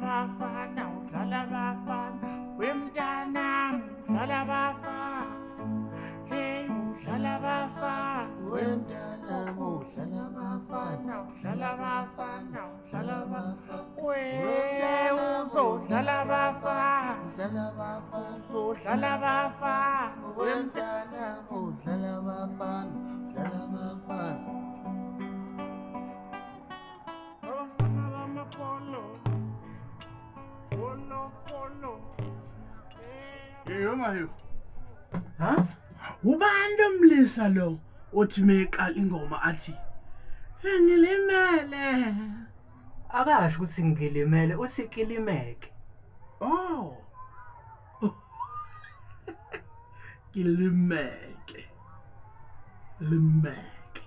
abafana, udlala abafana, wemntanami udlala abafana. Hey, udlala abafana, wemntanami udlala abafana, udlala abafana, udlala abafana. We uzodlala abafana, udlala abafana, uzodlala abafana, wemntanami udlala abafana, udlala abafana. Abafana bamapolo, polo polo. Yebo Mahewu. Ha? Ubani lo mlisa lo othi meqala ingoma athi ngilimele? Akasho ukuthi ngilimele, uthi kilimeke. Oh. Kilimeke. Limeke.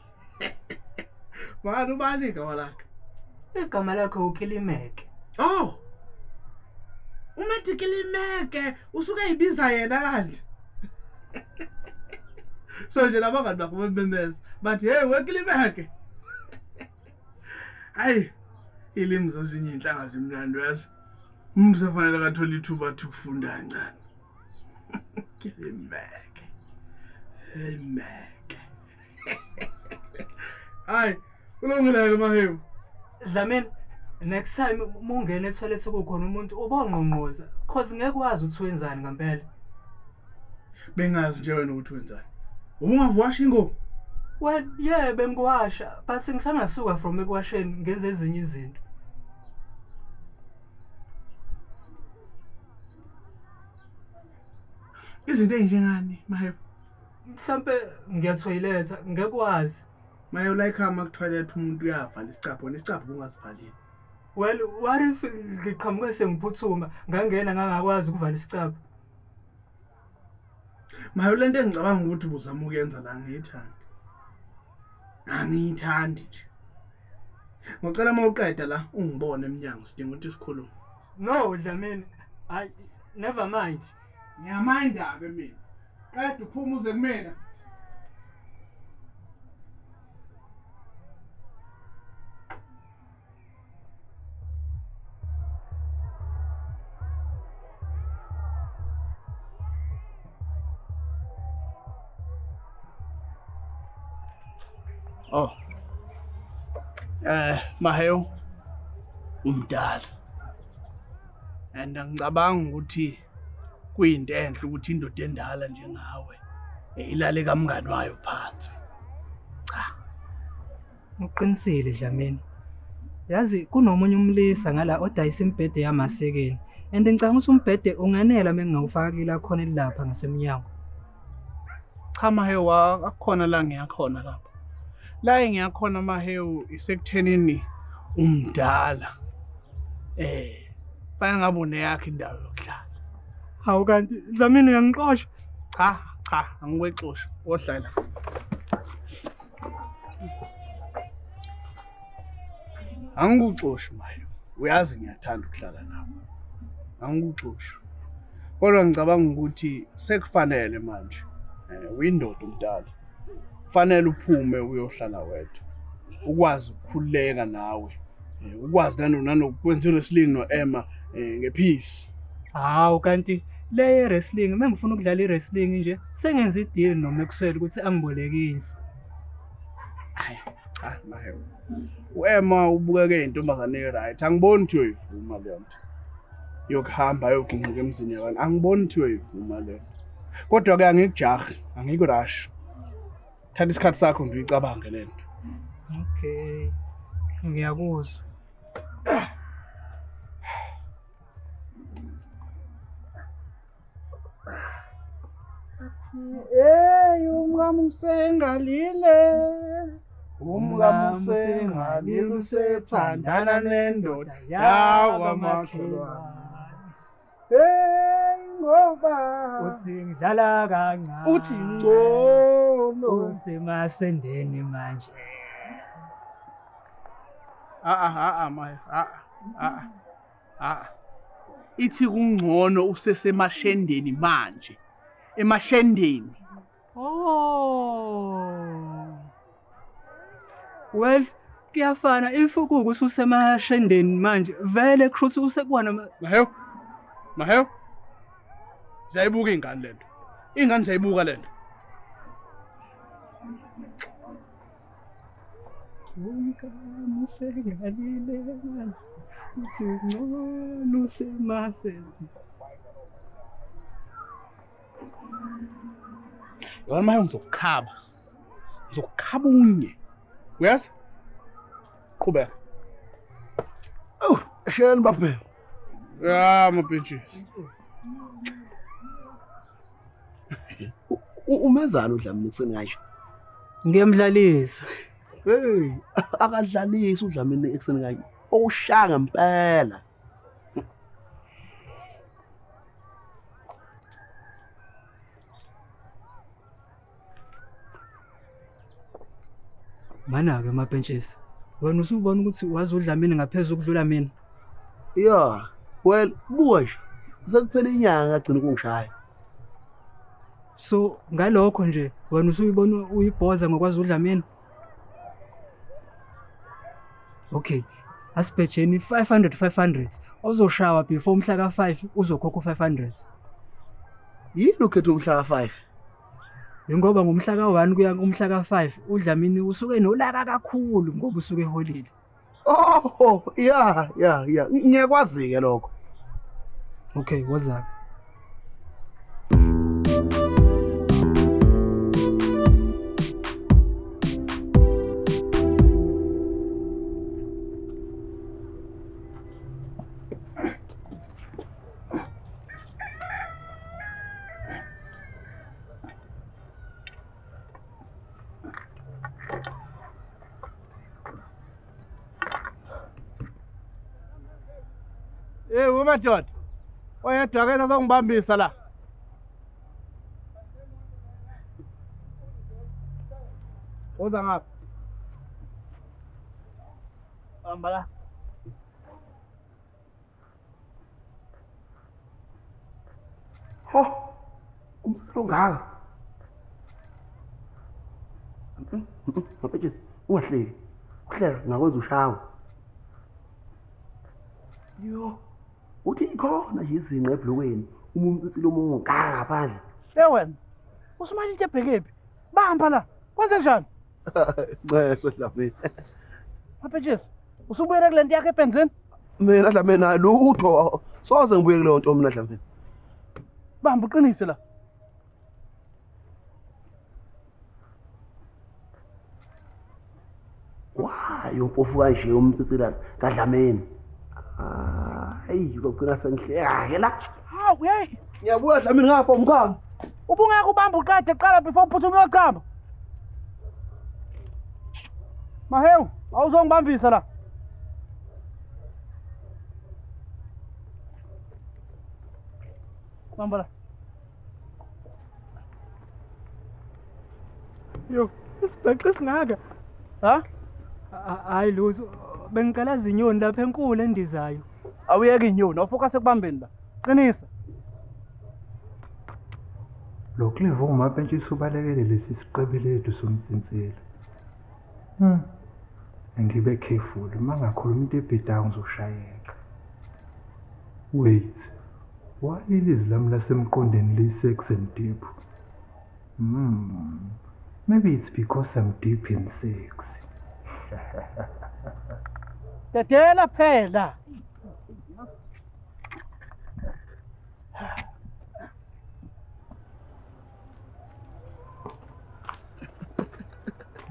Manje ubani igama lakhe? Igama lakhe uKilimeke. Oh. Umethi Kilimeke usuke eyibiza yena kanti. So nje labangani bakho bememeza bathi hey weKilimeke. Hayi, ilimi zezinye inhlanga zimnandi yazi. Umuntu sefanele akathole ithuba athi ukufunda kancane. Kilimeke. Limeke. Hayi, kulungile ke Mahewu. Dlamini, next time mungena etoilet kukhona umuntu ubongqongqoza, cause ngeke wazi ukuthi wenzani ngempela. Bengazi nje wena ukuthi wenzani. Ubungavuwasha ingubo? Well, yeah, bengiwasha, but ngisangasuka from ekuwasheni ngenze ezinye izinto. Izinto ezinjengani Mahewu? Mhlambe ngiyathoyiletha, ngeke wazi. Mahewu like ama ku-toilet umuntu uyavala isicabho, nesicabho ungasivalile. Well, what if ngiqhamuke sengiphuthuma ngangena ngangakwazi ukuvala isicabho? Mahewu lento engicabanga ukuthi ubuzama ukuyenza la ngiyithandi. Angiyithandi nje. Ngicela uma uqeda la ungibone eminyango, sidinga ukuthi sikhulume. No, Dlamini, I never mind. Ngiyaminda ke mina. Qeda uphuma uze kumina. Oh. Mahewu umdala. And angicabanga ukuthi kuyinto enhle ukuthi indoda endala njengawe ilale kamngani wayo phansi. Cha. Uqinisile Dlamini. Yazi kunomunye umlisa ngala odayisa imibhede yamasekeni. And ngicabanga ukuthi umbhede unganela mengingawufaka la khona elapha ngasemnyango. Cha Mahewu, akukhona la ngiyakhona lapha. La engiyakhona Mahewu isekuthenini umdala. Fanele ngabe uneyakho indawo yokuhlala. Hawu kanti Dlamini uyangixosha? Cha, cha, angikwexosha. Wohlala. Angikuxoshi Mahewu. Uyazi ngiyathanda ukuhlala nawe. Angikuxoshi. Kodwa ngicabanga ukuthi sekufanele manje. Uyindoda umdala. Fanele uphume uyohlala wedwa. Ukwazi ukukhululeka nawe. Ukwazi nanokwenza wrestling no-Emma ngepeace. Hawu kanti le wrestling mengifuna ukudlala i-wrestling nje sengenza i-deal noMaxwell ukuthi angiboleke indlu. Hayi, cha Mahewu. U-Emma ubukeke intombazane e-right. Angiboni ukuthi uyoyivuma leyo nto. Yokuhamba ayoginqika emzini yabantu. Angiboni ukuthi uyoyivuma leyo nto. Kodwa ke angikujahi, angikurush. Thatha isikhathi sakho nje uyicabange le nto. Okay. Ngiyakuzwa. Athi hey umkami usengalile. Umkami usengalile usethandana nendoda yakwamakhelwane. Hey ngoba uthi ngidlala kancane. Uthi ngcono usemasendeni manje. Mahewu. Ithi kungcono usesemashendeni manje. Emashendeni. Oh. Well, Kuyafana if kuwukuthi usemashendeni manje vele kusho usekuwana. Mahewu. Mahewu. Siyayibuka ingane lento. Ingane siyayibuka lento. Umkami usengalile manje. Uthi ngcono usemaseni. Yona maye ngizokukhaba. Ngizokukhaba unye. Uyazi? Qhubeka. Oh, shayani baphe. Ya mabhentshisi. Umezana uDlamini ekuseni kanje. Ngiyamdlalisa. Hey, akadlalisi uDlamini ekuseni kanje. Ushaya ngempela. Mana-ke mabhentshisi, wena usubona ukuthi wazi uDlamini ngaphezulu ukudlula mina. Yeah, well, buka nje. Sekuphela inyanga agcina ukungishaya. So ngalokho nje wena usuyibona uyibhoza ngokwazi uDlamini. Okay, asibhejeni 500 500. Ozoshawa before umhla ka5 uzokhokha u500. Yini ukhetha umhla ka5? Ngoba ngomhla ka1 kuya kumhla ka5 uDlamini usuke nolaka kakhulu ngoba usuke eholile. Oh, yeah, yeah, yeah. Ngiyakwazi ke lokho. Okay, woza. Eh, wemadoda. Oyedwa ke sasongibambisa la. Oza ngapha. Hamba la. Ho. Umsilo ngaka. Mabhentshisi, ungahleki. Uhleka ngakwenza ushawe. Yo. Uthi ikhona nje izinqe ebhlokweni uma umtsitsilo umonga ngaphandle. Eh wena, usumanje into ebhekephi? Bamba la. Kwenze njani? Ncese Dlamini. Mabhentshisi, usubuyele kule nto yakho ebhenzini? Mina Dlamini lutho. Soze ngibuye kuleyo nto mina Dlamini. Bamba uqinise la. Why umpofu kanje umtsitsila kaDlamini? Hayi, uzogcina sengihleka la. Hawu, hey. Ngiyabuya Dlamini ngapha umchamo. Ubungeke ubamba uqede kuqala before uphuthume uyochama. Mahewu, awuzongibambisa la. Bamba la. Yo, isibhaxo esingaka. Ha? Hayi lutho, bengiqalaza inyoni lapha enkulu endizayo. Awuyeke inyoni, awufocus ekubambeni la. Qinisa. Lo Clive ongumabhentshisi ubalekele lesi siqebelethu somtsinsila. Angibe careful, uma ngakhuluma into ebhedayo ngizoshayeka. Wait, why ilizwi lami lasemqondweni liyi-sex and deep? Maybe it's because I'm deep in sex. Dedela phela.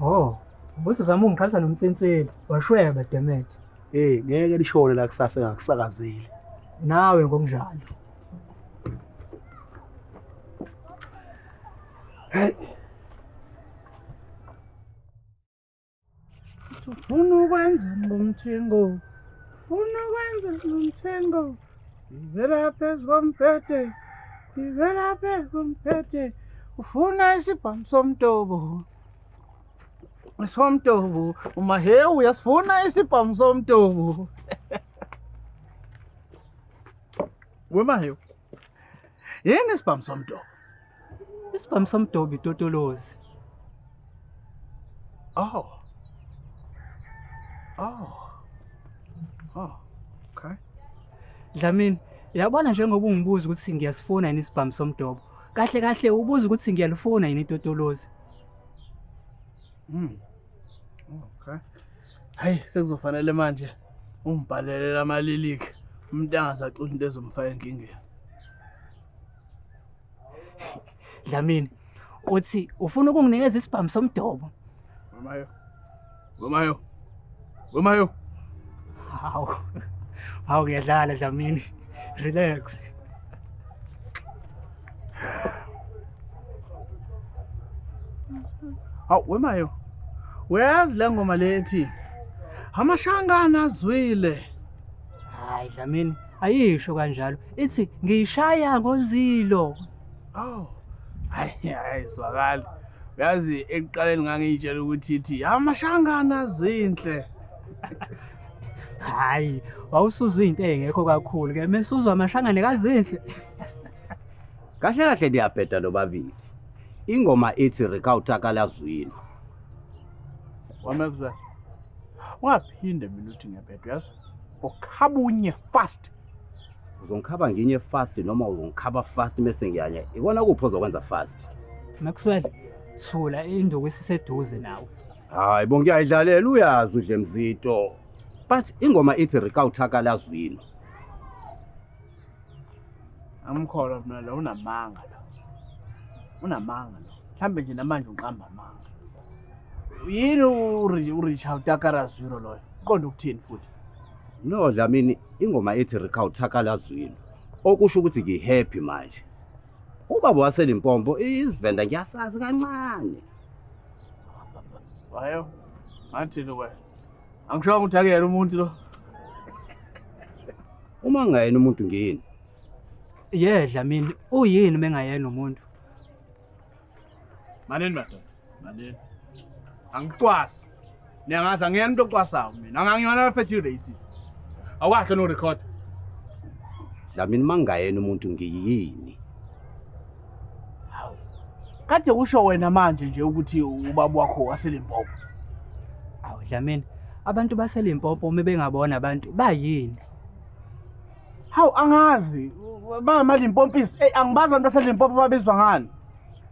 Oh, ubuzozama ungiqhatha nomtsinsila, washweba dammit. Eh, ngeke lishone la kusasa ngakusakazile. Nawe ngokunjalo. Hey. Ufuna ukwenza ngomthengo. Ufuna ukwenza ngomthengo. Ngivela phezu kombhede. Ngivela phezu kombhede. Ufuna isibhamu somtobo. Somtobo. Umahewu uyasifuna isibhamu somtobo. Wemahewu. Yini isibhamu somtobo? Isibhamu somtobo itotolozi. Oh. Oh. Oh. Okay. Dlamini, uyabona njengoba ungibuza ukuthi ngiyasifuna yini isibhamu somdobo. Kahle kahle ubuza ukuthi ngiyalifuna yini itotolozi. Okay. Hayi, sekuzofanele manje ungibhalele amaliliki. Umuntu angazacula into ezomfaka enkingeni. Dlamini, uthi ufuna ukunginikeza isibhamu somdobo. Wemayo. Wemayo. Wemayo. Hawu. Hawu ngiyadlala Dlamini. Relax. Hawu wemayo. Uyazi le ngoma le ethi amashangana azwile. Hayi Dlamini, ayisho kanjalo. Ithi ngiyishaya ngozilo. Oh. Hayi ayizwakali. Uyazi ekuqaleni ngangiyitshela ukuthi ithi amashangana zinhle. Hayi, wawusuzwa into engekho kakhulu ke mesuzwa amashangane kazinhle. Kahle kahle ndiyabheda nobabili. Ingoma ithi Rikawutakala zwilo. Wamekuzwa. Ungaphinde mina uthi ngiyabheda uyazi? Ukhabunye fast. Uzongikhaba nginye fast noma uzongikhaba fast mase ngiyanya. Ikona kuphi ozokwenza fast? Maxwell, thula induku isiseduze nawe. Hayi bo ngiyayidlalela uyazi udle mzito. But ingoma ithi Rikawutakala zwilo. Amkholwa mina lo unamanga lo. Unamanga lo. Mhlambe nje namanje uqamba amanga. Yini uRichard Takara zwilo loyo? Uqonda ukuthini futhi? No Dlamini, ingoma ethi Rikawutakala zwilo. Okusho ukuthi ngihappy manje. Ubaba waseLimpopo isivenda ngiyasazi kancane. Hayo. Ngathi lo wena. Angisho ukuthi akuyena umuntu lo. Uma ngayena umuntu ngiyini? Ye Dlamini, uyini mengayena umuntu? Manini madoda, manini. Angicwasi. Niyangazi angiyena umuntu ocwasayo mina. Angangiyona bafethu racist. Awukahle no record. Dlamini mangayena umuntu ngiyini? Hawu. Kade usho wena manje nje ukuthi ubaba wakho waseLimpopo. Awu Dlamini, abantu baseLimpopo uma bengabona abantu bayini? Hawu angazi. Bangamalimpompisi. Ey angibazi abantu baseLimpopo babizwa ngani.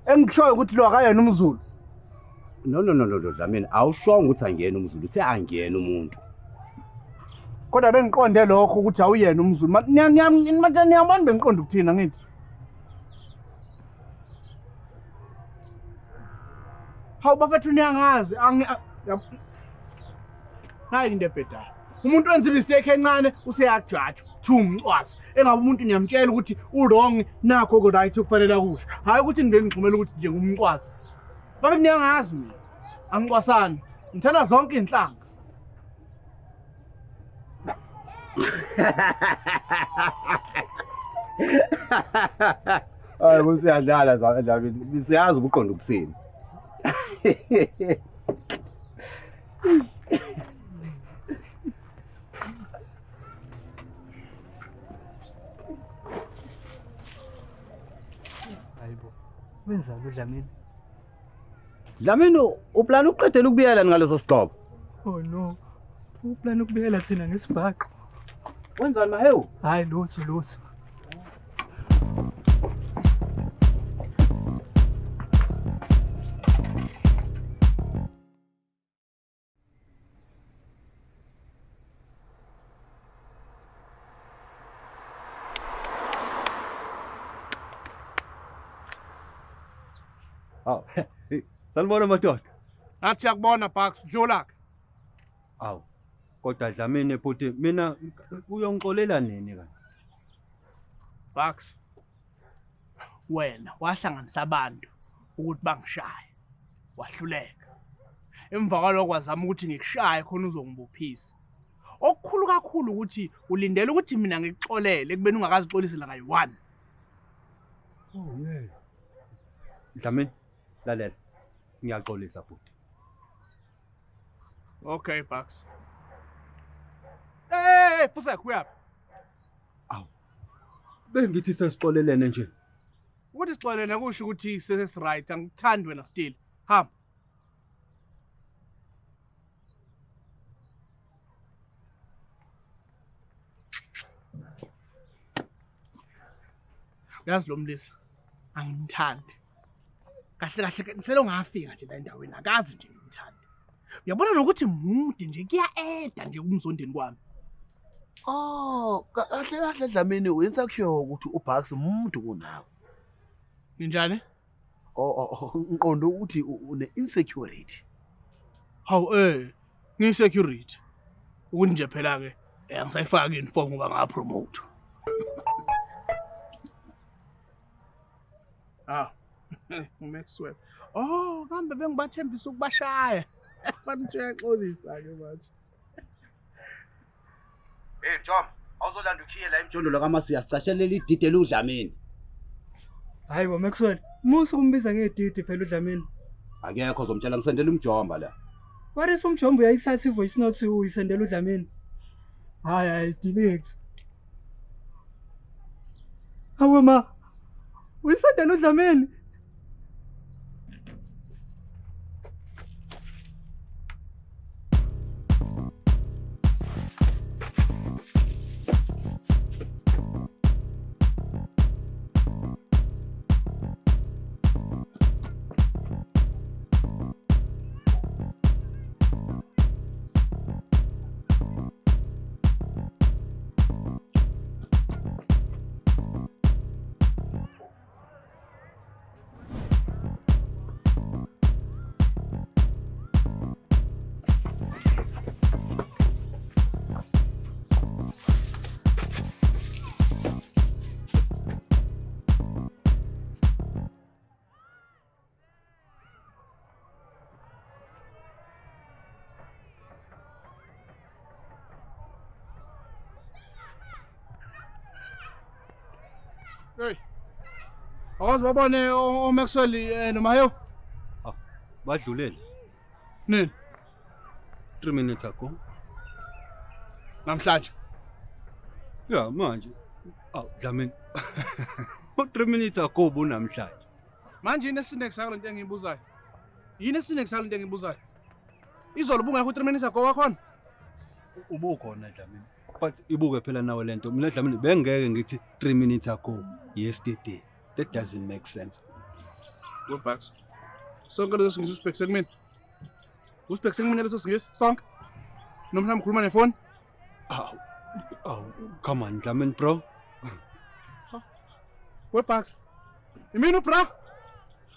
Engishoyo ukuthi lo akayena umZulu. No no no no Dlamini, awushongo ukuthi angiyena umZulu, uthe angiyena umuntu. Kodwa bengiqonde lokho ukuthi awuyena umZulu. Niyabona bengiqonde ukuthina ngithi. Hawu bafethu niyangazi nayi into ebhedayo. Umuntu wenza imistake encane useyajudge thi umcwasi. Engabe umuntu niyamtshela ukuthi u-wrong nakho ku right okufanele akusho. Hayi ukuthi nivele ngixhumele ukuthi nje ngumcwasi. Babe niyangazi mina. Angicwasani. Ngithanda zonke inhlanga. Hayi kusiyadlala Dlamini. Siyazi ubuqonda ukuthini. Hayibo. Wenzani uDlamini? Dlamini uplana uqedela ukubiyela ngaleso sigxobo. Oh no. Uplana ukubiyela thina ngesibhaxo. Wenzani mahewu? Hayi lutho lutho. Awu. Sanibona madoda. Ngathi yakubona Bucks, dlula. Awu. Kodwa Dlamini bhuti mina uyongixolela nini kanti? Bucks. Wena wahlanganisa abantu ukuthi bangishaye. Wahluleka. Emva kwalokho wazama ukuthi ngikushaye khona uzongibophisa. Okukhulu kakhulu ukuthi ulindele ukuthi mina ngikuxolele ekubeni ungakazixolisi la kayi-1. Oh yeah. Dlamini, lalela. Ngiyaxolisa bhuti. Okay, Bucks. Hey, Fusek, uyaphi? Awu. Bengithi sesixolelene nje. Ukuthi sixolelene kusho ukuthi sesiright, angikuthandi wena still. Hamba. Yazi lo mlisa angimthandi. Kahle kahle ngisele ungafika nje la endaweni akazi nje ngimthandi. Uyabona nokuthi mude nje kuya-eda nje kumzondeni kwami. Oh, kahle kahle Dlamini uyinsakhiyo ukuthi uBucks umuntu kunawe. Ninjani? Oh, ngiqonda ukuthi une insecurity. Hawu ngiyi-security. Ukuthi nje phela-ke angisayifaki i-uniform ngoba ngapromote. Ah, Maxwell. Oh, kambe bengibathembisa ukubashaya. Fanele uyaxolisa-ke manje. Hey Tom, awuzolanda ukhiye la emjondolo kaMasiya sicashelele idide uDlamini. Hayi bo Maxwell, musu kumbiza ngedidi phela uDlamini. Akekho ozomtshela ngisendela umjomba la. What if umjomba uyayithatha i-voice note uyisendela uDlamini? Hayi hayi delete. Hawu ma, uyisendela uDlamini. Hey. Akaze babone oMaxwell noMayo? Ah, badlulele. Nini? 3 minutes ago. Namhlanje. Ya manje. Aw, Dlamini. 3 minutes ago bunamhlanje. Manje yini esineksayo lento engiyibuzayo? Yini esineksayo lento engiyibuzayo? Izolo bungekho 3 minutes ago wakhona? Ubukhona Dlamini. But ibuke phela nawe lento. Mina Dlamini bengeke ngithi 3 minutes ago yesterday. That doesn't make sense. Go Bucks. Sonke leso singisi usibhekise kumina. Usibhekise kumina leso singisi sonke. Noma mhlawumbe ukhuluma nefoni? Aw, aw, come on Dlamini bro. We Bucks. Imini bra.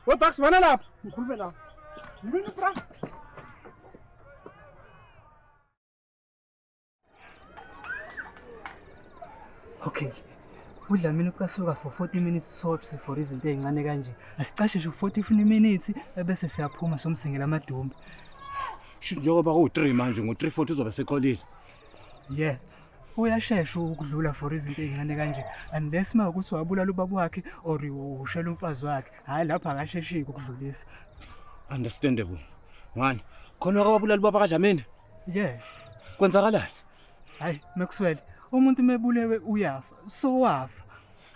We Bucks bana lapha. Ngikhulume la. Imini bra. Okay. uDlamini ucasuka for 40 minutes tops for izinto ezincane kanje. Asicashe nje 40 minutes ebese siyaphuma somsengela amadumbe. Sho njengoba ku3 manje ngo3:40 uzobe seqolile. Yeah. Uyashesha ukudlula for izinto ezincane kanje unless mawukuthi wabulala ubaba wakhe or ushela umfazi wakhe. Hayi lapha akasheshiki ukudlulisa. Understandable. One, khona wabulala ubaba kaDlamini? Yeah. Kwenzakalani? Hayi Maxwell, umuntu mebulewe uyafa. So wafa.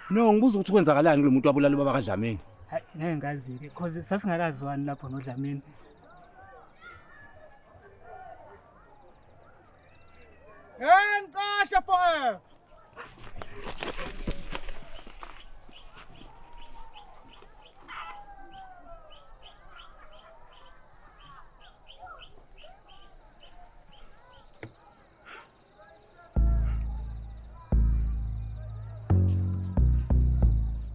No, ngibuza ukuthi kwenzakalani kulo muntu wabulala ubaba kaDlamini. Hayi ngeke ngazi ke because sasingakazwani lapho noDlamini. Hey, ngicasha forever.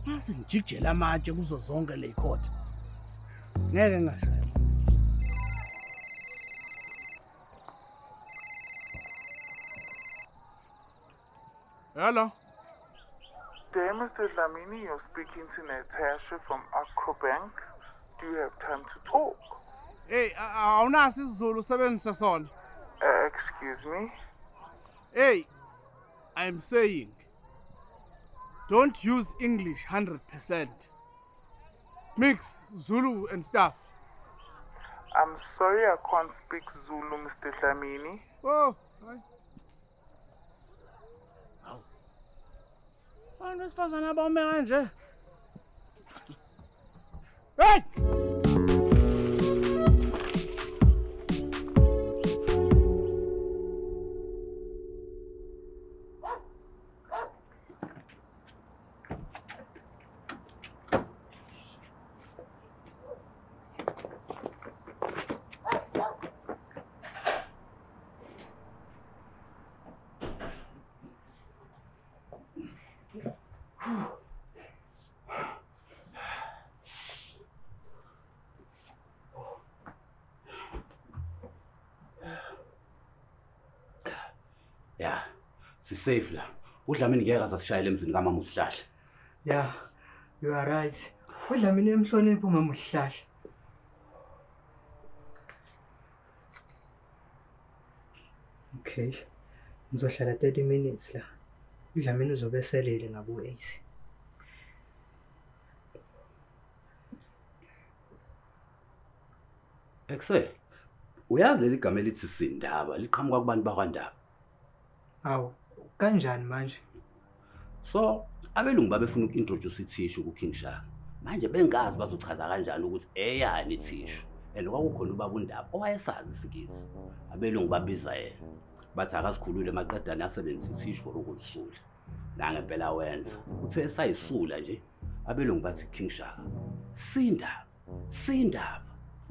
Mase ngijikijela amatshe kuzo zonke le court. Ngeke ngashaya. Hello. Dear Mr. Dlamini, you're speaking to Natasha from Acrobank. Do you have time to talk? Hey, awunaso isiZulu usebenzisa sona. Excuse me? Hey, I'm saying, don't use English 100%. Mix Zulu and stuff. I'm sorry I can't speak Zulu, Mr. Dlamini. Oh, hi. Abantu besifazane abame kanje. Hey! Sisafe la. UDlamini ngeke azasishayela emzini kaMama uSihlahla. Yeah, you are right. UDlamini emhlonipho uMama uSihlahla. Okay. Ngizohlala 30 minutes la. UDlamini uzobe eselele ngabo 8. Ekse, uyazi leli gama elithi Sindaba liqhamuka kubantu bakwaNdaba. Awu, kanjani manje? So, abelungu babefuna uku-introduce ithishu ku-King Shaka. Manje bengazi bazochaza kanjani ukuthi eyani ithishu. And kwakukhona ubaba uNdaba owayesazi isiNgisi. Abelungu babiza yena. Bathi akasikhulule maqedane asebenzise ithishu for ukulisula. Nangempela wenza. Uthe esayisula nje, abelungu bathi King Shaka, Sindaba, Sindaba.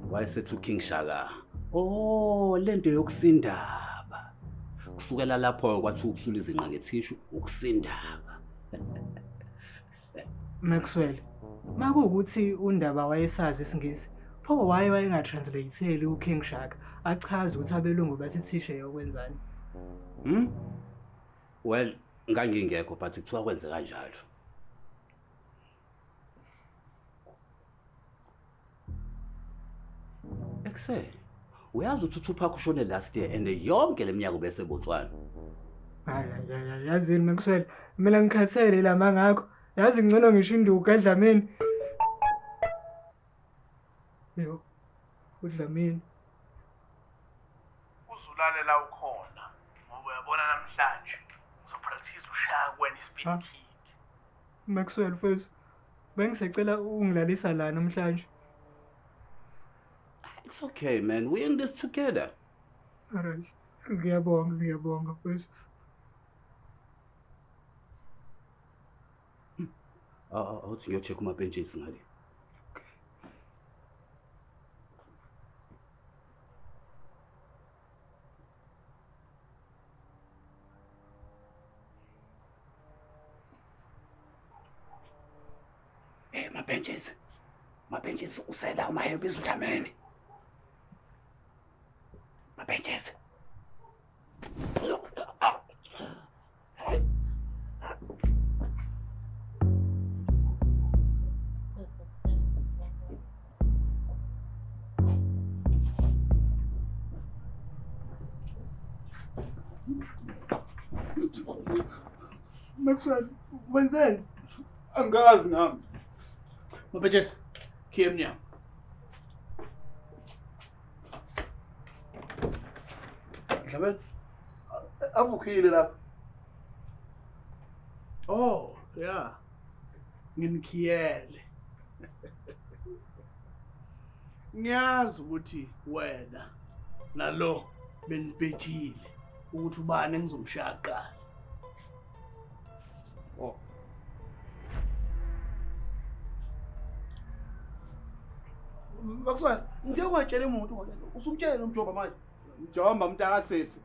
Wayesethi uKing Shaka, oh lento yokusindaba. Kusukela lapho kwathi ukusula izinqa ngethishu ukusindaba. Maxwell, makuwukuthi uNdaba wayesazi isiNgisi, pho wayengatranslateeli uKing Shaka achaze ukuthi abelungu bathi thishe yokwenzani? Well, ngangingekho but kuthiwa kwenze kanjalo. Ekse, uyazi ukuthi uTupac ushone last year and yonke leminyaka ubese eBotswana. Hayi, yazini Maxwell, mina ngikhathele la mangakho. Yazi ngcono ngisho induku eDlamini. Yo, uDlamini. Uzulale la ukhona ngoba uyabona namhlanje uzopractice ushaya kuwena ispeed kick. Maxwell mfethu, bengisecela ungilalisa la namhlanje. It's okay man, we're in this together. Alright, ngiyabonga mfethu. Awuthi ngiyo-check umapentshisi ngale. Hey, mapentshisi. Mapentshisi usela umahebiza uDlamini. Mapentshisi. Maxwell, wenzeni? Angazi nami. Mapentshisi, khiye emnyango. Dlamini, avukhile lapha. Oh, yeah. Nginikhiyele. Ngiyazi ukuthi wena nalo benibhejile ukuthi ubani engizomshaya kuqala. Oh. Maxwell, ngike kwatshela umuntu ngolento. Usumtshele umjomba manje. Mjomba mntakasisi.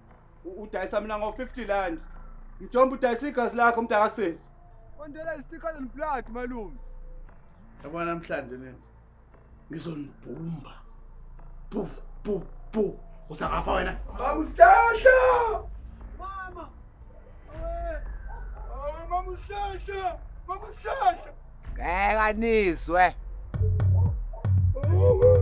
Udayisa mina ngo-50 rand. Mjomba udayisa igazi lakho mntakasisi. Ondela istika and blood malume. Yabona namhlanje nini? Ngizonibhumba. Puf puf puf. Usakafa wena. Mama uSihlahla! Mama. Mama uSihlahla! Mama uSihlahla! Ngeke aniswe. Oh,